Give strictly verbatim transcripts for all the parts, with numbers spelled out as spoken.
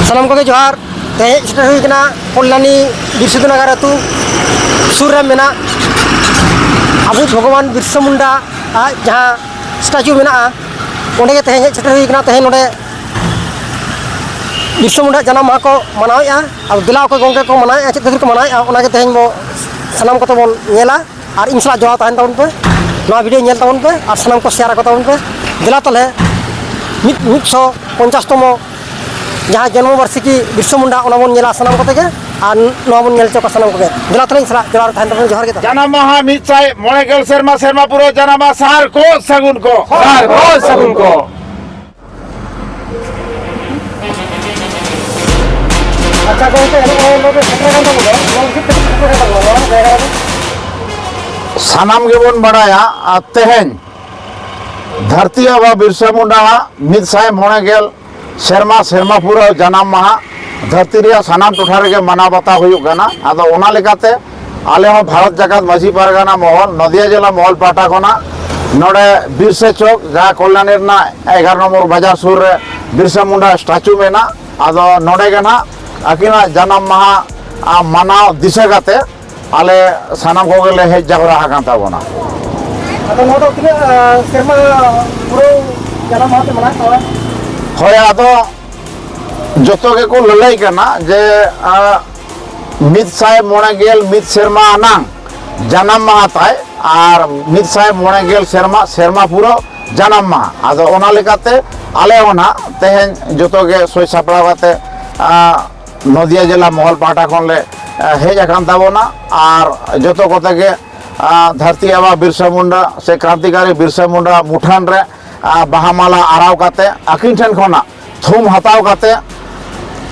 ᱥᱟᱱᱟᱢ ᱠᱚᱜᱮ ᱡᱚᱦᱟᱨ᱾ ᱛᱮᱦᱮᱧ ᱥᱮᱴᱮᱨ ᱦᱩᱭ ᱠᱟᱱᱟ ᱠᱚᱞᱭᱟᱱᱤ ᱵᱤᱨ ᱥᱤᱫᱷᱩ ᱱᱟᱜᱟᱨ ᱟᱹᱛᱩ ᱥᱩᱨ ᱨᱮ ᱢᱮᱱᱟᱜ ᱟᱵᱚ ᱵᱷᱚᱜᱚᱵᱟᱱ ᱵᱤᱨᱥᱟ ᱢᱩᱱᱰᱟ ᱟᱜ ᱡᱟᱦᱟᱸ ᱥᱴᱟᱪᱩ ᱢᱮᱱᱟᱜᱼᱟ, ᱚᱸᱰᱮ ᱜᱮ ᱛᱮᱦᱮᱧ ᱦᱮᱡ ᱥᱮᱴᱮᱨ ᱦᱩᱭ ᱠᱟᱱᱟ᱾ ᱛᱮᱦᱮᱧ ᱱᱚᱰᱮ ᱵᱤᱨᱥᱟ ᱢᱩᱱᱰᱟ ᱡᱟᱱᱟᱢ ᱢᱟᱦᱟ ᱠᱚ ᱢᱟᱱᱟᱣᱮᱫᱼᱟ᱾ ᱟᱫᱚ ᱫᱮᱞᱟ ᱚᱠᱚᱭ ᱜᱚᱢᱠᱮ ᱠᱚ ᱢᱟᱱᱟᱣᱮᱫᱼᱟ, ᱪᱮᱫ ᱠᱷᱟᱹᱛᱤᱨ ᱠᱚ ᱢᱟᱱᱟᱣᱮᱫᱼᱟ, ᱚᱱᱟᱜᱮ ᱛᱮᱦᱮᱧ ᱵᱚ ᱥᱟᱱᱟᱢ ᱠᱚᱛᱮ ᱵᱚᱱ ᱧᱮᱞᱟ᱾ ᱟᱨ ᱤᱧ ᱥᱟᱞᱟᱜ ᱡᱚᱲᱟᱣ ᱛᱟᱦᱮᱱ ᱛᱟᱵᱚᱱ ᱯᱮ, ᱱᱚᱣᱟ ᱵᱷᱤᱰᱤᱭᱳ ᱧᱮᱞ ᱛᱟᱵᱚᱱ ᱯᱮ ᱟᱨ ᱥᱟᱱᱟᱢ ᱠᱚ ᱥᱮᱭᱟᱨ ᱟᱠᱚ ᱛᱟᱵᱚᱱ ᱯᱮ᱾ ᱫᱮᱞᱟ ᱛᱟᱦᱚᱞᱮ ᱢᱤᱫ ᱢᱤᱫᱥᱚ ᱯᱚᱧᱪᱟᱥ ᱛᱚᱢᱚ ᱡᱟᱦᱟᱸ ᱡᱚᱱᱢᱚ ᱵᱟᱨᱥᱤᱠᱤ ᱵᱤᱨᱥᱟ ᱢᱩᱱᱰᱟ, ᱚᱱᱟ ᱵᱚᱱ ᱧᱮᱞᱟ ᱥᱟᱱᱟᱢ ᱠᱚᱛᱮ ᱜᱮ, ᱟᱨ ᱱᱚᱣᱟ ᱵᱚᱱ ᱧᱮᱞ ᱦᱚᱪᱚ ᱠᱚᱣᱟ ᱥᱟᱱᱟᱢ ᱠᱚᱜᱮ᱾ ᱫᱮᱞᱟ ᱛᱟᱦᱚᱞᱮ ᱤᱧ ᱥᱟᱞᱟᱜ ᱡᱚᱲᱟᱣ ᱨᱮ ᱛᱟᱦᱮᱱ ᱛᱟᱵᱚᱱ, ᱡᱚᱦᱟᱨ ᱜᱮ ᱛᱟᱦᱚᱞᱮ᱾ ᱡᱟᱱᱟᱢ ᱢᱟᱦᱟ ᱢᱤᱫ ᱥᱟᱭ ᱢᱚᱬᱮ ᱜᱮᱞ ᱥᱮᱨᱢᱟ, ᱥᱮᱨᱢᱟ ᱯᱩᱨᱟᱹᱣ ᱡᱟᱱᱟᱢ ᱢᱟᱦᱟ, ᱥᱟᱨ ᱠᱚ ᱥᱟᱹᱜᱩᱱ ᱠᱚ᱾ ᱥᱟᱨ ᱠᱚ ᱥᱟᱹᱜᱩᱱ ᱠᱚ᱾ ᱟᱪᱪᱷᱟ ᱜᱚᱢᱠᱮ, ᱱᱚᱜᱼᱚᱭ ᱱᱚᱰᱮ ᱥᱮᱴᱮᱨ ᱟᱠᱟᱱ ᱛᱟᱵᱚᱱᱟ, ᱱᱚᱣᱟ ᱪᱮᱫ ᱛᱮ ᱥᱮᱴᱮᱨ ᱟᱠᱟᱱ ᱛᱟᱵᱚᱱᱟ ᱱᱚᱣᱟ ᱡᱟᱭᱜᱟ ᱨᱮ? ᱥᱟᱱᱟᱢ ᱜᱮᱵᱚᱱ ᱵᱟᱲᱟᱭᱟ, ᱟᱨ ᱛᱮᱦᱮᱧ ᱫᱷᱟᱹᱨᱛᱤ ᱟᱵᱟ ᱵᱤᱨᱥᱟ ᱢᱩᱱᱰᱟᱣᱟᱜ ᱢᱤᱫ ᱥᱟᱭ ᱢᱚᱬᱮ ᱜᱮᱞ ᱥᱮᱨᱢᱟ, ᱥᱮᱨᱢᱟ ᱯᱩᱨᱟᱹᱣ ᱡᱟᱱᱟᱢ ᱢᱟᱦᱟ ᱫᱷᱟᱹᱨᱛᱤ ᱨᱮᱭᱟᱜ ᱥᱟᱱᱟᱢ ᱴᱚᱴᱷᱟ ᱨᱮᱜᱮ ᱢᱟᱱᱟᱣ ᱵᱟᱛᱟᱣ ᱦᱩᱭᱩᱜ ᱠᱟᱱᱟ᱾ ᱟᱫᱚ ᱚᱱᱟ ᱞᱮᱠᱟᱛᱮ ᱟᱞᱮ ᱦᱚᱸ ᱵᱷᱟᱨᱚᱛ ᱡᱟᱠᱟᱛ ᱢᱟᱹᱡᱷᱤ ᱯᱟᱨᱜᱟᱱᱟ ᱢᱚᱦᱚᱞ, ᱱᱚᱫᱤᱭᱟ ᱡᱮᱞᱟ ᱢᱚᱦᱚᱞ ᱯᱟᱦᱴᱟ ᱠᱷᱚᱱᱟᱜ ᱱᱚᱰᱮ ᱵᱤᱨᱥᱟ ᱪᱚᱠ, ᱡᱟᱦᱟᱸ ᱠᱚᱞᱭᱟᱱᱤ ᱨᱮᱱᱟᱜ ᱮᱜᱟᱨᱚ ᱱᱚᱢᱵᱚᱨ ᱵᱟᱡᱟᱨ ᱥᱩᱨ ᱨᱮ ᱵᱤᱨᱥᱟ ᱢᱩᱱᱰᱟ ᱥᱴᱟᱪᱩ ᱢᱮᱱᱟᱜ, ᱟᱫᱚ ᱱᱚᱰᱮ ᱜᱮ ᱱᱟᱦᱟᱜ ᱟᱹᱠᱤᱱᱟᱜ ᱡᱟᱱᱟᱢ ᱢᱟᱦᱟ, ᱟ, ᱢᱟᱱᱟᱣ ᱫᱤᱥᱟᱹ ᱠᱟᱛᱮ ᱟᱞᱮ ᱥᱟᱱᱟᱢ ᱠᱚᱜᱮ ᱞᱮ ᱦᱮᱡ ᱡᱟᱣᱨᱟ ᱟᱠᱟᱱ ᱛᱟᱵᱚᱱᱟ᱾ ᱟᱫᱚ ᱱᱚᱣᱟ ᱫᱚ ᱛᱤᱱᱟᱹᱜ, ᱟ, ᱥᱮᱨᱢᱟ ᱯᱩᱨᱟᱹᱣ ᱡᱟᱱᱟᱢ ᱢᱟᱦᱟ ᱯᱮ ᱢᱟᱱᱟᱣᱮᱫ ᱛᱟᱵᱚᱱᱟ? ᱦᱳᱭ, ᱟᱫᱚ ᱡᱚᱛᱚ ᱜᱮᱠᱚ ᱞᱟᱹᱞᱟᱹᱭ ᱠᱟᱱᱟ ᱡᱮ, ᱟ, ᱢᱤᱫ ᱥᱟᱭ ᱢᱚᱬᱮ ᱜᱮᱞ ᱢᱤᱫ ᱥᱮᱨᱢᱟ ᱟᱱᱟᱝ ᱡᱟᱱᱟᱢ ᱢᱟᱦᱟ ᱛᱟᱭ ᱟᱨ ᱢᱤᱫ ᱥᱟᱭ ᱢᱚᱬᱮ ᱜᱮᱞ ᱥᱮᱨᱢᱟ, ᱥᱮᱨᱢᱟ ᱯᱩᱨᱟᱹᱣ ᱡᱟᱱᱟᱢ ᱢᱟᱦᱟ᱾ ᱟᱫᱚ ᱚᱱᱟ ᱞᱮᱠᱟᱛᱮ ᱟᱞᱮ ᱦᱚᱸ ᱱᱟᱦᱟᱜ ᱛᱮᱦᱮᱧ ᱡᱚᱛᱚ ᱜᱮ ᱥᱳᱭ ᱥᱟᱯᱲᱟᱣ ᱠᱟᱛᱮ, ᱟ, ᱱᱚᱫᱤᱭᱟ ᱡᱮᱞᱟ ᱢᱚᱦᱚᱞ ᱯᱟᱦᱴᱟ ᱠᱷᱚᱱ ᱞᱮ, ᱟ, ᱦᱮᱡ ᱟᱠᱟᱱ ᱛᱟᱵᱚᱱᱟ᱾ ᱟᱨ ᱡᱚᱛᱚ ᱠᱚᱛᱮ ᱜᱮ, ᱟ, ᱫᱷᱟᱹᱨᱛᱤ ᱟᱵᱟ ᱵᱤᱨᱥᱟ ᱢᱩᱱᱰᱟ ᱥᱮ ᱠᱨᱟᱱᱛᱤᱠᱟᱨᱤ ᱵᱤᱨᱥᱟ ᱢᱩᱱᱰᱟ ᱢᱩᱴᱷᱟᱹᱱ ᱨᱮ, ᱟ, ᱵᱟᱦᱟ ᱢᱟᱞᱟ ᱟᱨᱟᱣ ᱠᱟᱛᱮ, ᱟᱹᱠᱤᱱ ᱴᱷᱮᱱ ᱠᱷᱚᱱᱟᱜ ᱛᱷᱩᱢ ᱦᱟᱛᱟᱣ ᱠᱟᱛᱮ,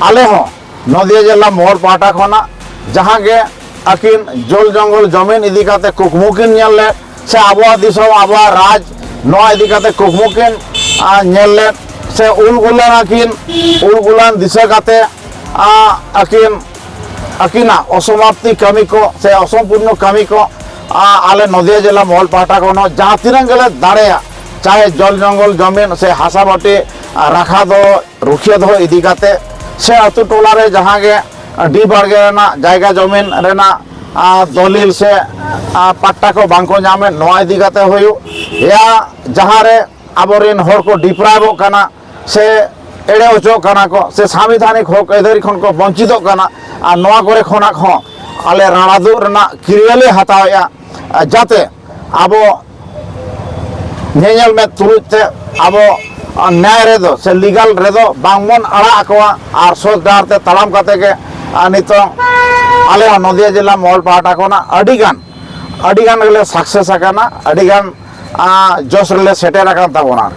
ᱟᱞᱮ ᱦᱚᱸ ᱱᱚᱫᱤᱭᱟ ᱡᱮᱞᱟ ᱢᱚᱦᱚᱞ ᱯᱟᱦᱴᱟ ᱠᱷᱚᱱᱟᱜ ᱡᱟᱦᱟᱸ ᱜᱮ ᱟᱹᱠᱤᱱ ᱡᱚᱞ ᱡᱚᱝᱜᱚᱞ ᱡᱚᱢᱤᱱ ᱤᱫᱤ ᱠᱟᱛᱮ ᱠᱩᱠᱢᱩ ᱠᱤᱱ ᱧᱮᱞ ᱞᱮᱫ, ᱥᱮ ᱟᱵᱚᱣᱟᱜ ᱫᱤᱥᱚᱢ, ᱟᱵᱚᱣᱟᱜ ᱨᱟᱡᱽ, ᱱᱚᱣᱟ ᱤᱫᱤ ᱠᱟᱛᱮ ᱠᱩᱠᱢᱩ ᱠᱤᱱ, ᱟ, ᱧᱮᱞ ᱞᱮᱫ, ᱥᱮ ᱩᱞ ᱜᱩᱞᱟᱱ ᱟᱹᱠᱤᱱ, ᱩᱞ ᱜᱩᱞᱟᱱ ᱫᱤᱥᱟᱹ ᱠᱟᱛᱮ, ᱟ, ᱟᱹᱠᱤᱱ, ᱟᱹᱠᱤᱱᱟᱜ ᱚᱥᱚᱢᱟᱯᱛᱤ ᱠᱟᱹᱢᱤ ᱠᱚ ᱥᱮ ᱚᱥᱚᱢᱯᱩᱨᱱᱚ ᱠᱟᱹᱢᱤ ᱠᱚ, ᱟ, ᱟᱞᱮ ᱱᱚᱫᱤᱭᱟ ᱡᱮᱞᱟ ᱢᱚᱦᱚᱞ ᱯᱟᱦᱴᱟ ᱠᱷᱚᱱ ᱦᱚᱸ ᱡᱟᱦᱟᱸ ᱛᱤᱱᱟᱹᱜ ᱜᱮᱞᱮ ᱫᱟᱲᱮᱭᱟᱜ, ᱪᱟᱦᱮ ᱡᱚᱞ ᱡᱚᱝᱜᱚᱞ ᱡᱚᱢᱤᱱ ᱥᱮ ᱦᱟᱥᱟ ᱢᱟᱹᱴᱤ, ᱟ, ᱨᱟᱠᱷᱟ ᱫᱚᱦᱚ, ᱨᱩᱠᱷᱤᱭᱟᱹ ᱫᱚᱦᱚ ᱤᱫᱤ ᱠᱟᱛᱮ, ᱥᱮ ᱟᱹᱛᱩ ᱴᱚᱞᱟ ᱨᱮ ᱡᱟᱦᱟᱸ ᱜᱮ ᱰᱤ ᱵᱟᱲᱜᱮ ᱨᱮᱱᱟᱜ ᱡᱟᱭᱜᱟ ᱡᱚᱢᱤᱱ ᱨᱮᱱᱟᱜ, ᱟ, ᱫᱚᱞᱤᱞ ᱥᱮ, ᱟ, ᱯᱟᱴᱴᱟ ᱠᱚ ᱵᱟᱝ ᱠᱚ ᱧᱟᱢᱮᱫ, ᱱᱚᱣᱟ ᱤᱫᱤ ᱠᱟᱛᱮ ᱦᱩᱭᱩᱜ, ᱭᱟ ᱡᱟᱦᱟᱸ ᱨᱮ ᱟᱵᱚᱨᱮᱱ ᱦᱚᱲ ᱠᱚ ᱰᱤᱯᱨᱟᱭᱤᱵᱚᱜ ᱠᱟᱱᱟ ᱥᱮ ᱮᱲᱮ ᱦᱚᱪᱚᱜ ᱠᱟᱱᱟ ᱠᱚ ᱥᱮ ᱥᱟᱝᱵᱤᱫᱷᱟᱱᱤᱠ ᱦᱚᱠ ᱟᱹᱭᱫᱟᱹᱨᱤ ᱠᱷᱚᱱ ᱠᱚ ᱵᱚᱧᱪᱤᱛᱚᱜ ᱠᱟᱱᱟ, ᱟᱨ ᱱᱚᱣᱟ ᱠᱚᱨᱮ ᱠᱷᱚᱱᱟᱜ ᱦᱚᱸ ᱟᱞᱮ ᱨᱟᱲᱟᱫᱩᱜ ᱨᱮᱱᱟᱜ ᱠᱤᱨᱭᱟᱹ ᱞᱮ ᱦᱟᱛᱟᱣᱮᱫᱼᱟ, ᱟ, ᱡᱟᱛᱮ ᱟᱵᱚ ᱧᱮᱧᱮᱞ ᱢᱮᱫ ᱛᱩᱞᱩᱡ ᱛᱮ ᱟᱵᱚ, ᱟ, ᱱᱮᱭᱟᱭ ᱨᱮᱫᱚ ᱥᱮ ᱞᱤᱜᱟᱞ ᱨᱮᱫᱚ ᱵᱟᱝᱵᱚᱱ ᱟᱲᱟᱜ ᱟᱠᱚᱣᱟ᱾ ᱟᱨ ᱥᱚᱛ ᱰᱟᱦᱟᱨ ᱛᱮ ᱛᱟᱲᱟᱢ ᱠᱟᱛᱮ ᱜᱮ, ᱟ, ᱱᱤᱛᱚᱝ ᱟᱞᱮ ᱦᱚᱸ ᱱᱚᱫᱤᱭᱟ ᱡᱮᱞᱟ ᱢᱚᱦᱚᱞ ᱯᱟᱦᱴᱟ ᱠᱷᱚᱱᱟᱜ ᱟᱹᱰᱤ ᱜᱟᱱ, ᱟᱹᱰᱤ ᱜᱟᱱ ᱜᱮᱞᱮ ᱥᱟᱠᱥᱮᱥ ᱟᱠᱟᱱᱟ, ᱟᱹᱰᱤ ᱜᱟᱱ, ᱟ, ᱡᱚᱥ ᱨᱮᱞᱮ ᱥᱮᱴᱮᱨ ᱟᱠᱟᱱ ᱛᱟᱵᱚᱱᱟ᱾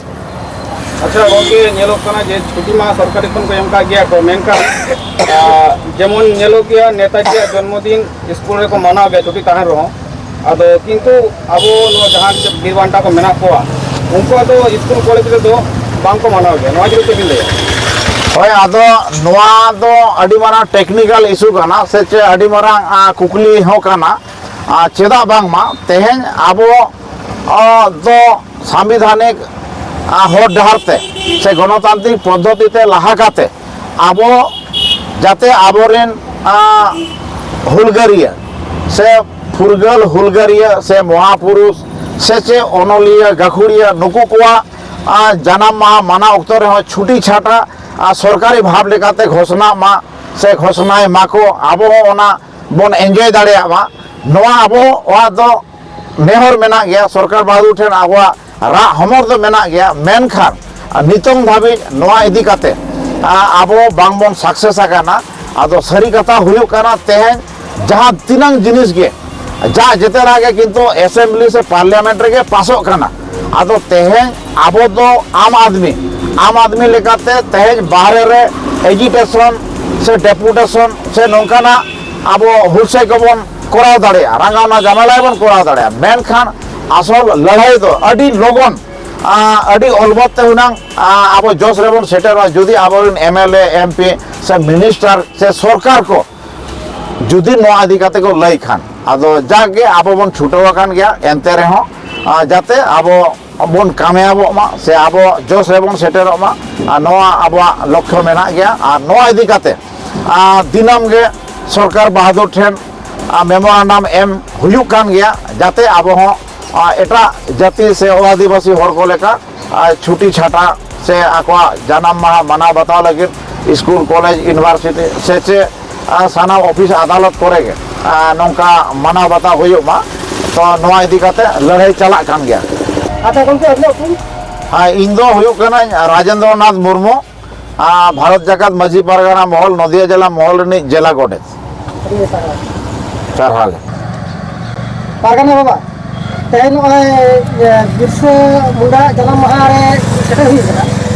ᱟᱪᱪᱷᱟ ᱜᱚᱝᱠᱮ, ᱧᱮᱞᱚᱜ ᱠᱟᱱᱟ ᱡᱮ ᱪᱷᱩᱴᱤ ᱢᱟ ᱥᱚᱨᱠᱟᱨᱤ ᱠᱷᱚᱱ ᱠᱚ ᱮᱢ ᱠᱟᱜ ᱜᱮᱭᱟ ᱠᱚ, ᱢᱮᱱᱠᱷᱟᱱ, ᱟ, ᱡᱮᱢᱚᱱ ᱧᱮᱞᱚᱜ ᱜᱮᱭᱟ ᱱᱮᱛᱟᱡᱤᱭᱟᱜ ᱡᱚᱱᱢᱚᱫᱤᱱ ᱥᱠᱩᱞ ᱨᱮᱠᱚ ᱢᱟᱱᱟᱣ ᱜᱮᱭᱟ ᱪᱷᱩᱴᱤ ᱛᱟᱦᱮᱱ ᱨᱮᱦᱚᱸ, ᱟᱫᱚ ᱠᱤᱱᱛᱩ ᱟᱵᱚ ᱱᱚᱣᱟ ᱡᱟᱦᱟᱸ ᱵᱤᱨ ᱵᱟᱱᱴᱟ ᱠᱚ ᱢᱮᱱᱟᱜ ᱠᱚᱣᱟ, ᱩᱱᱠᱩᱣᱟᱜ ᱫᱚ ᱥᱠᱩᱞ ᱠᱚᱞᱮᱡᱽ ᱨᱮᱫᱚ ᱵᱟᱝ ᱠᱚ ᱢᱟᱱᱟᱣ ᱜᱮᱭᱟ, ᱱᱚᱣᱟ ᱤᱫᱤ ᱠᱟᱛᱮ ᱵᱤᱱ ᱞᱟᱹᱭᱟ? ᱦᱳᱭ, ᱟᱫᱚ ᱱᱚᱣᱟ ᱫᱚ ᱟᱹᱰᱤ ᱢᱟᱨᱟᱝ ᱴᱮᱠᱱᱤᱠᱮᱞ ᱤᱥᱩ ᱠᱟᱱᱟ ᱥᱮ ᱪᱮᱫ, ᱟᱹᱰᱤ ᱢᱟᱨᱟᱝ, ᱟ, ᱠᱩᱠᱞᱤ ᱦᱚᱸ ᱠᱟᱱᱟ᱾ ᱟ, ᱪᱮᱫᱟᱜ ᱵᱟᱝᱢᱟ ᱛᱮᱦᱮᱧ ᱟᱵᱚ, ᱟ, ᱫᱚ ᱥᱟᱝᱵᱤᱫᱷᱟᱱᱤᱠ, ᱟ, ᱦᱚᱨ ᱰᱟᱦᱟᱨ ᱛᱮ ᱥᱮ ᱜᱚᱱᱚᱛᱟᱱᱛᱨᱤᱠ ᱯᱚᱫᱽᱫᱷᱚᱛᱤ ᱛᱮ ᱞᱟᱦᱟ ᱠᱟᱛᱮ ᱟᱵᱚ ᱡᱟᱛᱮ ᱟᱵᱚᱨᱮᱱ, ᱟ, ᱦᱩᱞᱜᱟᱹᱨᱤᱭᱟᱹ ᱥᱮ ᱯᱷᱩᱨᱜᱟᱹᱞ ᱦᱩᱞᱜᱟᱹᱨᱤᱭᱟᱹ ᱥᱮ ᱢᱚᱦᱟᱯᱩᱨᱩᱥ ᱥᱮ ᱪᱮ ᱚᱱᱚᱞᱤᱭᱟᱹ ᱜᱟᱹᱠᱷᱩᱲᱤᱭᱟᱹ ᱱᱩᱠᱩ ᱠᱚᱣᱟᱜ, ᱟ, ᱡᱟᱱᱟᱢ ᱢᱟᱦᱟ ᱢᱟᱱᱟᱣ ᱚᱠᱛᱚ ᱨᱮᱦᱚᱸ ᱪᱷᱩᱴᱤ ᱪᱷᱟᱴᱟ, ᱟ, ᱥᱚᱨᱠᱟᱨᱤ ᱵᱷᱟᱵᱽ ᱞᱮᱠᱟᱛᱮ ᱜᱷᱳᱥᱚᱱᱟ ᱢᱟ ᱥᱮ ᱜᱷᱳᱥᱚᱱᱟᱭ ᱢᱟᱠᱚ, ᱟᱵᱚ ᱦᱚᱸ ᱚᱱᱟ ᱵᱚᱱ ᱮᱱᱡᱚᱭ ᱫᱟᱲᱮᱭᱟᱜ ᱢᱟ᱾ ᱱᱚᱣᱟ ᱟᱵᱚᱣᱟᱜ ᱫᱚ ᱱᱮᱦᱚᱨ ᱢᱮᱱᱟᱜ ᱜᱮᱭᱟ, ᱥᱚᱨᱠᱟᱨ ᱵᱟᱹᱦᱩ ᱴᱷᱮᱱ ᱟᱵᱚᱣᱟᱜ ᱨᱟᱜ ᱦᱚᱢᱚᱨ ᱫᱚ ᱢᱮᱱᱟᱜ ᱜᱮᱭᱟ, ᱢᱮᱱᱠᱷᱟᱱ ᱱᱤᱛᱚᱝ ᱫᱷᱟᱹᱵᱤᱡ ᱱᱚᱣᱟ ᱤᱫᱤ ᱠᱟᱛᱮ, ᱟ, ᱟᱵᱚ ᱵᱟᱝᱵᱚᱱ ᱥᱟᱠᱥᱮᱥ ᱟᱠᱟᱱᱟ᱾ ᱟᱫᱚ ᱥᱟᱹᱨᱤ ᱠᱟᱛᱷᱟ ᱦᱩᱭᱩᱜ ᱠᱟᱱᱟ, ᱛᱮᱦᱮᱧ ᱡᱟᱦᱟᱸ ᱛᱤᱱᱟᱹᱝ ᱡᱤᱱᱤᱥ ᱜᱮ, ᱡᱟ ᱡᱮᱛᱮᱱᱟᱜ ᱜᱮ ᱠᱤᱱᱛᱩ ᱮᱥᱮᱢᱵᱞᱤ ᱥᱮ ᱯᱟᱨᱞᱤᱭᱟᱢᱮᱱᱴ ᱨᱮᱜᱮ ᱯᱟᱥᱚᱜ ᱠᱟᱱᱟ᱾ ᱟᱫᱚ ᱛᱮᱦᱮᱧ ᱟᱵᱚ ᱫᱚ ᱟᱢ ᱟᱫᱢᱤ, ᱟᱢ ᱟᱫᱢᱤ ᱞᱮᱠᱟᱛᱮ ᱛᱮᱦᱮᱧ ᱵᱟᱦᱨᱮ ᱨᱮ ᱮᱡᱤᱴᱮᱥᱚᱱ ᱥᱮ ᱰᱮᱯᱩᱴᱮᱥᱚᱱ ᱥᱮ ᱱᱚᱝᱠᱟᱱᱟᱜ ᱟᱵᱚ ᱦᱩᱞᱥᱟᱹᱭ ᱠᱚᱵᱚᱱ ᱠᱚᱨᱟᱣ ᱫᱟᱲᱮᱭᱟᱜᱼᱟ, ᱨᱟᱸᱜᱟᱣᱱᱟ ᱡᱟᱢᱟᱞᱟᱭ ᱵᱚᱱ ᱠᱚᱨᱟᱣ ᱫᱟᱲᱮᱭᱟᱜᱼᱟ, ᱢᱮᱱᱠᱷᱟᱱ ᱟᱥᱚᱞ ᱞᱟᱹᱲᱦᱟᱹᱭ ᱫᱚ ᱟᱹᱰᱤ ᱞᱚᱜᱚᱱ, ᱟ, ᱟᱹᱰᱤ ᱚᱞᱵᱚᱛ ᱛᱮ ᱦᱩᱱᱟᱹᱝ, ᱟ, ᱟᱵᱚ ᱡᱚᱥ ᱨᱮᱵᱚᱱ ᱥᱮᱴᱮᱨᱚᱜᱼᱟ, ᱡᱩᱫᱤ ᱟᱵᱚᱨᱮᱱ M L A, M P ᱥᱮ ᱢᱤᱱᱤᱥᱴᱟᱨ ᱥᱮ ᱥᱚᱨᱠᱟᱨ ᱠᱚ ᱡᱩᱫᱤ ᱱᱚᱣᱟ ᱤᱫᱤ ᱠᱟᱛᱮ ᱠᱚ ᱞᱟᱹᱭ ᱠᱷᱟᱱ᱾ ᱟᱫᱚ ᱡᱟᱠ ᱜᱮ ᱟᱵᱚ ᱵᱚᱱ ᱪᱷᱩᱴᱟᱹᱣ ᱟᱠᱟᱱ ᱜᱮᱭᱟ, ᱮᱱᱛᱮ ᱨᱮᱦᱚᱸ, ᱟ, ᱡᱟᱛᱮ ᱟᱵᱚ ᱵᱚᱱ ᱠᱟᱢᱭᱟᱵᱚᱜ ᱢᱟ ᱥᱮ ᱟᱵᱚ ᱡᱚᱥ ᱨᱮᱵᱚᱱ ᱥᱮᱴᱮᱨᱚᱜ ᱢᱟ᱾ ᱟᱨ ᱱᱚᱣᱟ ᱟᱵᱚᱣᱟᱜ ᱞᱚᱠᱠᱷᱚ ᱢᱮᱱᱟᱜ ᱜᱮᱭᱟ᱾ ᱟᱨ ᱱᱚᱣᱟ ᱤᱫᱤ ᱠᱟᱛᱮ, ᱟᱨ ᱫᱤᱱᱟᱹᱢ ᱜᱮ ᱥᱚᱨᱠᱟᱨ ᱵᱟᱦᱟᱫᱩᱨ ᱴᱷᱮᱱ, ᱟᱨ, ᱢᱮᱢᱳᱨᱟᱱᱰᱟᱢ ᱮᱢ ᱦᱩᱭᱩᱜ ᱠᱟᱱ ᱜᱮᱭᱟ, ᱡᱟᱛᱮ ᱟᱵᱚ ᱦᱚᱸ, ᱟᱨ, ᱮᱴᱟᱜ ᱡᱟᱹᱛᱤ ᱥᱮ ᱟᱹᱫᱤᱵᱟᱹᱥᱤ ᱦᱚᱲ ᱠᱚ ᱞᱮᱠᱟ, ᱟᱨ, ᱪᱷᱩᱴᱤ ᱪᱷᱟᱴᱟ ᱥᱮ ᱟᱠᱚᱣᱟᱜ ᱡᱟᱱᱟᱢ ᱢᱟᱦᱟ ᱢᱟᱱᱟᱣ ᱵᱟᱛᱟᱣ ᱞᱟᱹᱜᱤᱫ ᱥᱠᱩᱞ, ᱠᱚᱞᱮᱡᱽ, ᱤᱭᱩᱱᱤᱵᱷᱟᱨᱥᱤᱴᱤ ᱥᱮ ᱪᱮᱫ, ᱟᱨ, ᱥᱟᱱᱟᱢ ᱚᱯᱷᱤᱥ ᱟᱫᱟᱞᱚᱛ ᱠᱚᱨᱮ ᱜᱮ, ᱟᱨ, ᱱᱚᱝᱠᱟ ᱢᱟᱱᱟᱣ ᱵᱟᱛᱟᱣ ᱦᱩᱭᱩᱜ ᱢᱟ᱾ ᱛᱚ ᱱᱚᱣᱟ ᱤᱫᱤ ᱠᱟᱛᱮ ᱞᱟᱹᱲᱦᱟᱹᱭ ᱪᱟᱞᱟᱜ ᱠᱟᱱ ᱜᱮᱭᱟ᱾ ᱟᱪᱪᱷᱟ ᱜᱚᱢᱠᱮ, ᱟᱹᱵᱤᱱᱟᱜ ᱧᱩᱛᱩᱢ? ᱦᱮᱸ, ᱤᱧ ᱫᱚ ᱦᱩᱭᱩᱜ ᱠᱟᱹᱱᱟᱹᱧ ᱨᱟᱡᱮᱱᱫᱨᱚ ᱱᱟᱛᱷ ᱢᱩᱨᱢᱩ, ᱟᱨ, ᱵᱷᱟᱨᱚᱛ ᱡᱟᱠᱟᱛ ᱢᱟᱹᱡᱷᱤ ᱯᱟᱨᱜᱟᱱᱟ ᱢᱚᱦᱚᱞ, ᱱᱚᱫᱤᱭᱟ ᱡᱮᱞᱟ ᱢᱚᱦᱚᱞ ᱨᱤᱱᱤᱡ ᱡᱮᱞᱟ ᱜᱚᱰᱮᱛ᱾ ᱟᱹᱰᱤ ᱥᱟᱨᱦᱟᱣ᱾ ᱥᱟᱨᱦᱟᱣ ᱜᱮ᱾ ᱯᱟᱨᱜᱟᱱᱟ ᱵᱟᱵᱟ, ᱛᱮᱦᱮᱧ ᱱᱚᱜᱼᱚᱭ, ᱤᱭᱟᱹ, ᱵᱤᱨᱥᱟᱹ ᱢᱩᱱᱰᱟ ᱡᱟᱱᱟᱢ ᱢᱟᱦᱟ ᱨᱮ ᱥᱮᱴᱮᱨ ᱦᱩᱭ ᱠᱟᱱᱟ᱾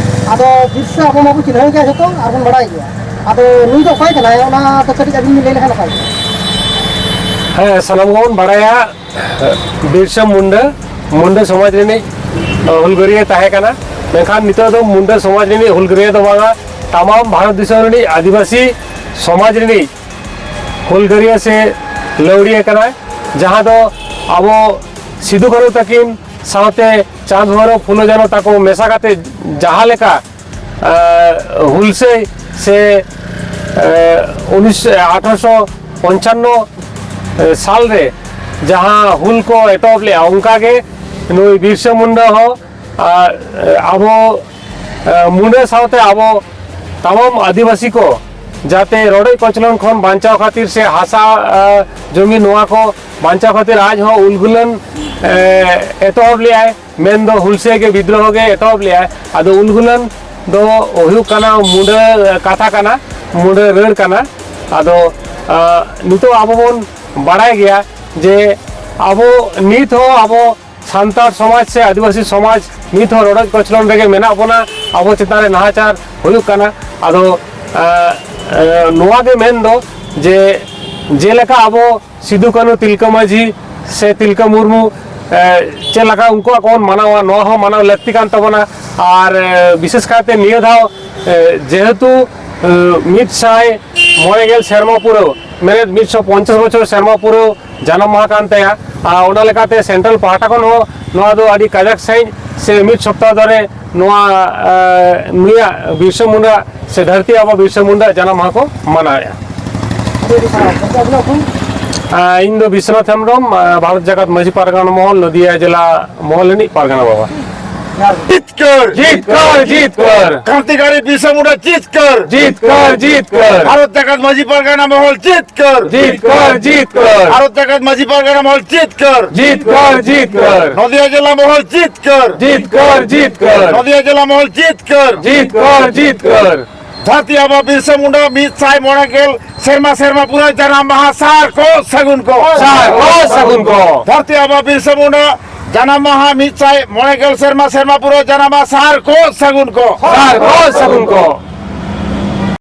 ᱟᱫᱚ ᱵᱤᱨᱥᱟᱹ ᱟᱵᱚ ᱢᱟᱵᱚ ᱪᱤᱱᱦᱟᱹᱣ ᱜᱮᱭᱟ ᱡᱷᱚᱛᱚ, ᱟᱨ ᱵᱚᱱ ᱵᱟᱲᱟᱭ ᱜᱮᱭᱟ᱾ ᱟᱫᱚ ᱱᱩᱭ ᱫᱚ ᱚᱠᱚᱭ ᱠᱟᱱᱟᱭ, ᱚᱱᱟ ᱫᱚ ᱠᱟᱹᱴᱤᱡ ᱟᱹᱵᱤᱱ ᱵᱤᱱ ᱞᱟᱹᱭ ᱞᱮᱠᱷᱟᱱ ᱱᱟᱯᱟᱭ ᱠᱚᱜᱼᱟ᱾ ᱦᱮᱸ, ᱥᱟᱱᱟᱢ ᱜᱮᱵᱚᱱ ᱵᱟᱲᱟᱭᱟ, ᱵᱤᱨᱥᱟ ᱢᱩᱱᱰᱟ, ᱢᱩᱱᱰᱟ ᱥᱚᱢᱟᱡᱽ ᱨᱤᱱᱤᱡ, ᱟᱸ, ᱦᱩᱞᱜᱟᱹᱨᱤᱭᱟᱹ ᱛᱟᱦᱮᱸ ᱠᱟᱱᱟ᱾ ᱢᱮᱱᱠᱷᱟᱱ ᱱᱤᱛᱚᱜ ᱫᱚ ᱢᱩᱱᱰᱟ ᱥᱚᱢᱟᱡᱽ ᱨᱤᱱᱤᱡ ᱦᱩᱞᱜᱟᱹᱨᱤᱭᱟᱹ ᱫᱚ ᱵᱟᱝᱟ, ᱛᱟᱢᱟᱢ ᱵᱷᱟᱨᱚᱛ ᱫᱤᱥᱚᱢ ᱨᱤᱱᱤᱡ ᱟᱹᱫᱤᱵᱟᱹᱥᱤ ᱥᱚᱢᱟᱡᱽ ᱨᱤᱱᱤᱡ ᱦᱩᱞᱜᱟᱹᱨᱤᱭᱟᱹ ᱥᱮ ᱞᱟᱹᱣᱲᱤᱭᱟᱹ ᱠᱟᱱᱟᱭ, ᱡᱟᱦᱟᱸ ᱫᱚ ᱟᱵᱚ ᱥᱤᱫᱩ ᱠᱟᱹᱱᱦᱩ ᱛᱟᱹᱠᱤᱱ ᱥᱟᱶᱛᱮ ᱪᱟᱸᱫ ᱵᱷᱟᱭᱨᱚ ᱯᱷᱩᱞᱳ ᱡᱷᱟᱱᱚ ᱛᱟᱠᱚ ᱢᱮᱥᱟ ᱠᱟᱛᱮ ᱡᱟᱦᱟᱸ ᱞᱮᱠᱟ ᱟᱸ, ᱦᱩᱞᱥᱟᱹᱭ ᱥᱮ, ᱟᱸ, ᱩᱱᱤᱥ, ᱟᱴᱷᱨᱚᱥᱚ ᱯᱚᱧᱪᱟᱱᱱᱚ ᱥᱟᱞ ᱨᱮ ᱡᱟᱦᱟᱸ ᱦᱩᱞ ᱠᱚ ᱮᱛᱚᱦᱚᱵ ᱞᱮᱫᱼᱟ, ᱚᱱᱠᱟ ᱜᱮ ᱱᱩᱭ ᱵᱤᱨᱥᱟ ᱢᱩᱱᱰᱟ ᱦᱚᱸ, ᱟᱨ, ᱟᱵᱚ, ᱟᱸ, ᱢᱩᱱᱰᱟ ᱥᱟᱶᱛᱮ ᱟᱵᱚ ᱛᱟᱢᱟᱢ ᱟᱹᱫᱤᱵᱟᱹᱥᱤ ᱠᱚ ᱡᱟᱛᱮ ᱨᱚᱰᱚᱡ ᱠᱚᱪᱞᱚᱱ ᱠᱷᱚᱱ ᱵᱟᱧᱪᱟᱣ ᱠᱷᱟᱹᱛᱤᱨ ᱥᱮ ᱦᱟᱥᱟ, ᱟᱸ, ᱡᱚᱢᱤ ᱱᱚᱣᱟ ᱠᱚ ᱵᱟᱧᱪᱟᱣ ᱠᱷᱟᱹᱛᱤᱨ ᱟᱡ ᱦᱚᱸ ᱩᱞᱜᱩᱞᱟᱱ, ᱮ, ᱮᱛᱚᱦᱚᱵ ᱞᱮᱫᱼᱟᱭ᱾ ᱢᱮᱱᱫᱚ ᱦᱩᱞᱥᱟᱹᱭ ᱜᱮ ᱵᱤᱫᱽᱨᱳᱦᱚ ᱜᱮ ᱮᱛᱚᱦᱚᱵ ᱞᱮᱫᱼᱟᱭ᱾ ᱟᱫᱚ ᱩᱞᱜᱩᱞᱟᱱ ᱫᱚ ᱦᱩᱭᱩᱜ ᱠᱟᱱᱟ ᱢᱩᱰᱟᱹ ᱠᱟᱛᱷᱟ ᱠᱟᱱᱟ, ᱢᱩᱰᱟᱹ ᱨᱟᱹᱲ ᱠᱟᱱᱟ᱾ ᱟᱫᱚ, ᱟ, ᱱᱤᱛᱚᱜ ᱟᱵᱚ ᱵᱚᱱ ᱵᱟᱲᱟᱭ ᱜᱮᱭᱟ ᱡᱮ ᱟᱵᱚ ᱱᱤᱛ ᱦᱚᱸ ᱟᱵᱚ ᱥᱟᱱᱛᱟᱲ ᱥᱚᱢᱟᱡᱽ ᱥᱮ ᱟᱹᱫᱤᱵᱟᱹᱥᱤ ᱥᱚᱢᱟᱡᱽ ᱱᱤᱛ ᱦᱚᱸ ᱨᱚᱰᱚᱡ ᱠᱚᱪᱞᱚᱱ ᱨᱮᱜᱮ ᱢᱮᱱᱟᱜ ᱵᱚᱱᱟ, ᱟᱵᱚ ᱪᱮᱛᱟᱱ ᱨᱮ ᱱᱟᱦᱟᱪᱟᱨ ᱦᱩᱭᱩᱜ ᱠᱟᱱᱟ᱾ ᱟᱫᱚ, ᱟ, ᱟ, ᱱᱚᱣᱟ ᱜᱮ ᱢᱮᱱ ᱫᱚ ᱡᱮ ᱡᱮᱞᱮᱠᱟ ᱟᱵᱚ ᱥᱤᱫᱩ ᱠᱟᱹᱱᱦᱩ, ᱛᱤᱞᱠᱟᱹ ᱢᱟᱹᱡᱷᱤ ᱥᱮ ᱛᱤᱞᱠᱟᱹ ᱢᱩᱨᱢᱩ, ᱮ, ᱪᱮᱫ ᱞᱮᱠᱟ ᱩᱱᱠᱩᱣᱟᱜ ᱠᱚᱵᱚᱱ ᱢᱟᱱᱟᱣᱟ, ᱱᱚᱣᱟ ᱦᱚᱸ ᱢᱟᱱᱟᱣ ᱞᱟᱹᱠᱛᱤ ᱠᱟᱱ ᱛᱟᱵᱚᱱᱟ᱾ ᱟᱨ, ᱮ, ᱵᱤᱥᱮᱥ ᱠᱟᱭᱛᱮ ᱱᱤᱭᱟᱹ ᱫᱷᱟᱣ, ᱮ, ᱡᱮᱦᱮᱛᱩ, ᱮ, ᱢᱤᱫ ᱥᱟᱭ ᱢᱚᱬᱮ ᱜᱮᱞ ᱥᱮᱨᱢᱟ ᱯᱩᱨᱟᱹᱣ, ᱢᱮᱱᱮᱫ ᱢᱤᱫ ᱥᱚ ᱯᱚᱧᱪᱟᱥ ᱵᱚᱪᱷᱚᱨ ᱥᱮᱨᱢᱟ ᱯᱩᱨᱟᱹᱣ ᱡᱟᱱᱟᱢ ᱢᱟᱦᱟ ᱠᱟᱱ ᱛᱟᱭᱟ, ᱟᱨ ᱚᱱᱟ ᱞᱮᱠᱟᱛᱮ ᱥᱮᱱᱴᱨᱟᱞ ᱯᱟᱦᱴᱟ ᱠᱷᱚᱱ ᱦᱚᱸ ᱱᱚᱣᱟ ᱫᱚ ᱟᱹᱰᱤ ᱠᱟᱡᱟᱠ ᱥᱟᱺᱦᱤᱡ ᱥᱮ ᱢᱤᱫ ᱥᱚᱯᱛᱟᱦ ᱫᱷᱚᱨᱮ ᱱᱚᱣᱟ, ᱮ, ᱱᱩᱭᱟᱜ ᱵᱤᱨᱥᱟ ᱢᱩᱱᱰᱟ ᱥᱮ ᱫᱷᱟᱹᱨᱛᱤ ᱟᱵᱟ ᱵᱤᱨᱥᱟ ᱢᱩᱱᱰᱟ ᱡᱟᱱᱟᱢ ᱢᱟᱦᱟ ᱠᱚ ᱢᱟᱱᱟᱣᱮᱫᱼᱟ᱾ ᱮ, ᱤᱧ ᱫᱚ ᱵᱤᱥᱣᱚᱱᱟᱛᱷ ᱦᱮᱢᱵᱨᱚᱢ, ᱮ, ᱵᱷᱟᱨᱚᱛ ᱡᱟᱠᱟᱛ ᱢᱟᱹᱡᱷᱤ ᱯᱟᱨᱜᱟᱱᱟ ᱢᱚᱦᱚᱞ, ᱱᱚᱫᱤᱭᱟ ᱡᱮᱞᱟ ᱢᱚᱦᱚᱞ ᱨᱤᱱᱤᱡ ᱯᱟᱨᱜᱟᱱᱟ ᱵᱟᱵᱟ᱾ ᱡᱤᱛᱠᱟᱹᱨ! ᱡᱤᱛᱠᱟᱹᱨ! ᱡᱤᱛᱠᱟᱹᱨ! ᱠᱨᱟᱱᱛᱤᱠᱟᱨᱤ ᱵᱤᱨᱥᱟ ᱢᱩᱱᱰᱟ ᱡᱤᱛᱠᱟᱹᱨ! ᱡᱤᱛᱠᱟᱹᱨ! ᱡᱤᱛᱠᱟᱹᱨ! ᱵᱷᱟᱨᱚᱛ ᱡᱟᱠᱟᱛ ᱢᱟᱹᱡᱷᱤ ᱯᱟᱨᱜᱟᱱᱟ ᱢᱚᱦᱚᱞ ᱡᱤᱛᱠᱟᱹᱨ! ᱡᱤᱛᱠᱟᱹᱨ! ᱡᱤᱛᱠᱟᱹᱨ! ᱵᱷᱟᱨᱚᱛ ᱡᱟᱠᱟᱛ ᱢᱟᱹᱡᱷᱤ ᱯᱟᱨᱜᱟᱱᱟ ᱢᱚᱦᱚᱞ ᱡᱤᱛᱠᱟᱹᱨ! ᱡᱤᱛᱠᱟᱹᱨ! ᱡᱤᱛᱠᱟᱹᱨ! ᱱᱚᱫᱤᱭᱟ ᱡᱮᱞᱟ ᱢᱚᱦᱚᱞ ᱡᱤᱛᱠᱟᱹᱨ! ᱡᱤᱛᱠᱟᱹᱨ! ᱡᱤᱛᱠᱟᱹᱨ! ᱱᱚᱫᱤᱭᱟ ᱡᱮᱞᱟ ᱢᱚᱦᱚᱞ ᱡᱤᱛᱠᱟᱹᱨ! ᱡᱤᱛᱠᱟᱹᱨ! ᱡᱤᱛᱠᱟᱹᱨ! ᱫᱷᱟᱹᱨᱛᱤ ᱟᱵᱟ ᱵᱤᱨᱥᱟ ᱢᱩᱱᱰᱟ ᱢᱤᱫ ᱥᱟᱭ ᱢᱚᱬᱮ ᱜᱮᱞ ᱥᱮᱨᱢᱟ ᱥᱮᱨᱢᱟ ᱯᱩᱨᱟᱹ ᱡᱟᱱᱟᱢ ᱢᱟᱦᱟ ᱥᱟᱨ ᱠᱚ ᱥᱟᱹᱜᱩᱱ ᱠᱚ᱾ ᱥᱟᱨ ᱠᱚ ᱥᱟᱹᱜᱩᱱ ᱠᱚ᱾ ᱫᱷᱟᱹᱨᱛᱤ ᱟᱵᱟ ᱵᱤᱨᱥᱟ ᱢᱩᱱᱰᱟ ᱡᱟᱱᱟᱢ ᱢᱟᱦᱟ ᱢᱤᱫ ᱥᱟᱭ ᱢᱚᱬᱮ ᱜᱮᱞ ᱥᱮᱨᱢᱟ ᱥᱮᱨᱢᱟ ᱯᱩᱨᱟᱹ ᱡᱟᱱᱟᱢ ᱢᱟᱦᱟ ᱥᱟᱨ ᱠᱚ ᱥᱟᱹᱜᱩᱱ ᱠᱚ᱾ ᱥᱟᱨ ᱠᱚ ᱥᱟᱹᱜᱩᱱ ᱠᱚ᱾